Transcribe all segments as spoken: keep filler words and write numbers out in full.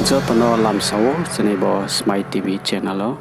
Joto no lamsa ou chini bo Smai T V channel o.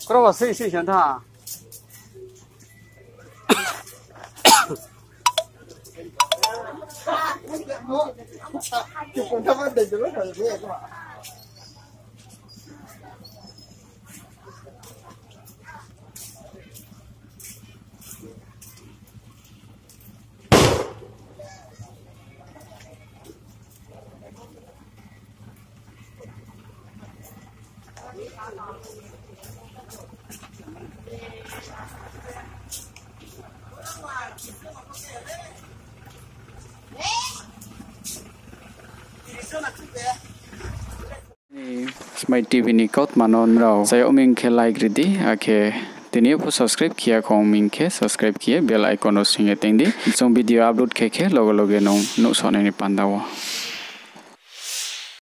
Kro ba sei sei sa tha. Smai T V ni kautma no nrao chaya ming khe like ri di, akhe tini yo pho subscribe khe ya khong ming khe subscribe khe ye bell icon no sing ye teng di. Chung video upload khe khe loge loge nung nuhsao nai ni panda wo.